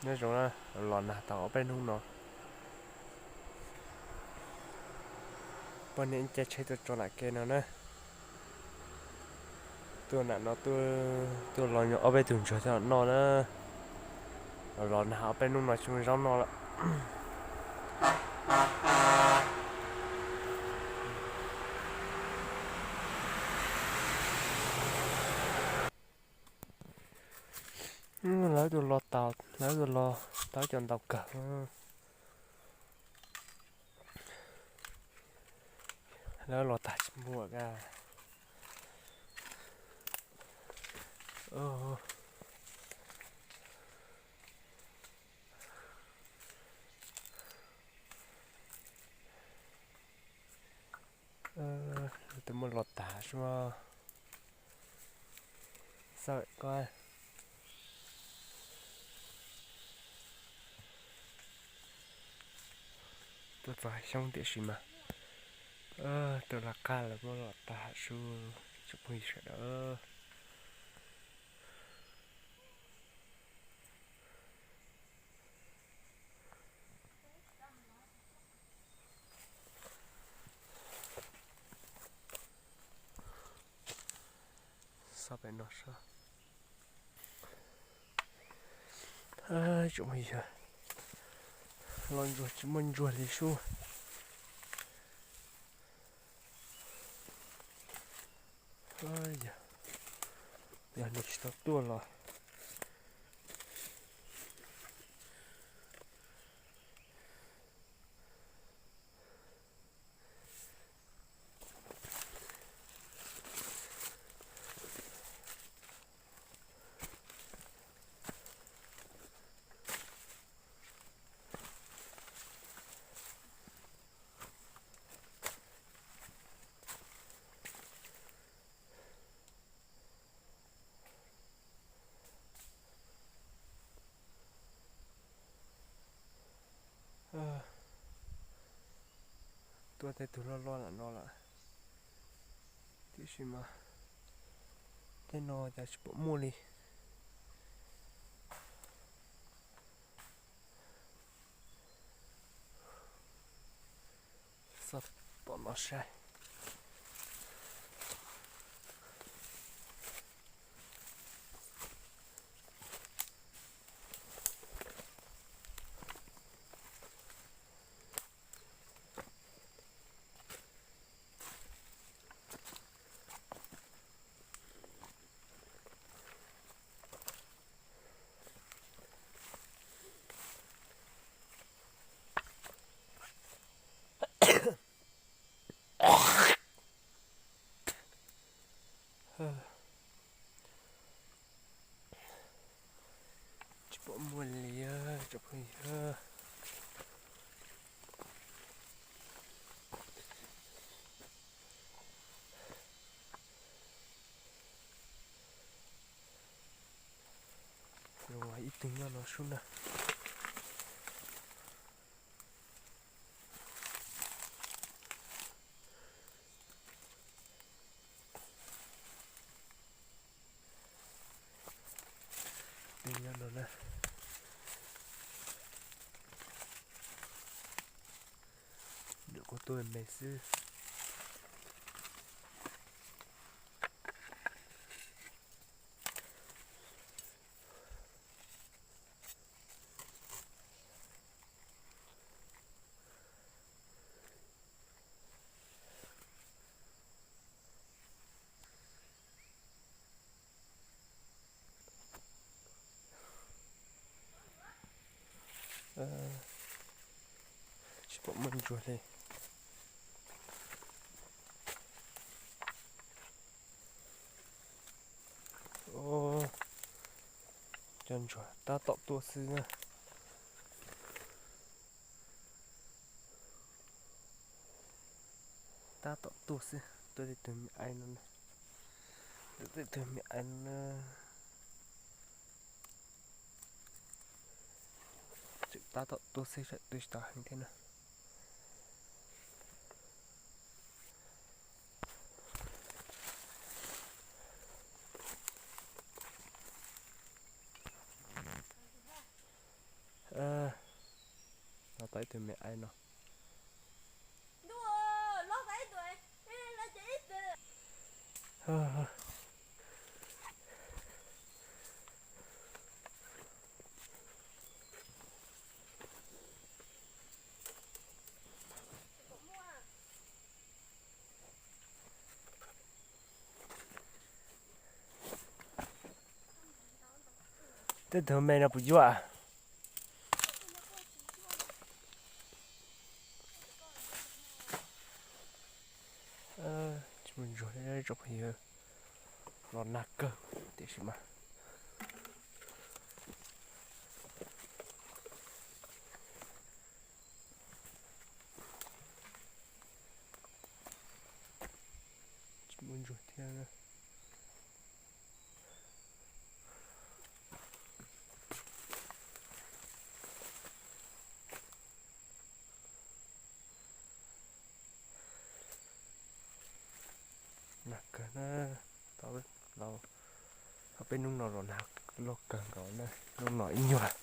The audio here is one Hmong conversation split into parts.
Nyob zoo na, los nag tau ob peb hnub no. Poj niam caij tsheb tuaj tso nram ke no na. Tuaj nram no tuaj, tuaj los nyuam ob peb tug ntsuag coj los noj na. Los nag ob peb hnub no tsis muaj zaub noj lawm. Lawv tuaj los tas, lawv tuaj los tau cov ntau kawg. Lawv los tag tsis muaj ka. Tus muaj los tag sua. Xav ko tuaj txog xyoob tiam sis mas tus laj qab lawv muab los tag su, tsoom phooj ywg sawv daws. Xauj pem no sab. Tsoom phooj ywg, los ntsuag tsis muaj ntsuag li sub. Yog, yog nws tsis tau tuaj los tuaj tej tug loj loj lam no lawm, tiam sis mas tej no cas tsis pom muaj li. Xauj tom no saib. Tsis pom muaj li, tsoom phooj ywg. Ib tug nyob no sub na. Tug nyob no na. Nws kuj tuaj me xwb. Tsis pom muaj ntsuag li. Cov ntsuag tab tom tuaj xwb na. Tab tom tuaj xwb, tuaj tej tug me aiv no, tuaj tej tug me aiv no. Tseem tab tom tuaj xwb, tseem tuaj tsis tau heev thiab na. tau ib tug me aib no. Tej tug me no puas yuav? Tsis muaj ntsuag, tsoom phooj ywg, los nag kawg tiam sis mas tsis muaj ntsuag thiab. Nag kawg na, tau, tau, tau peb hnub no los nag loj kawg nkaus na, hnub no ib nyuag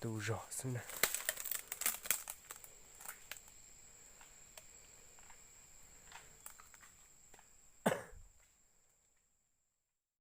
tu zog xwb na.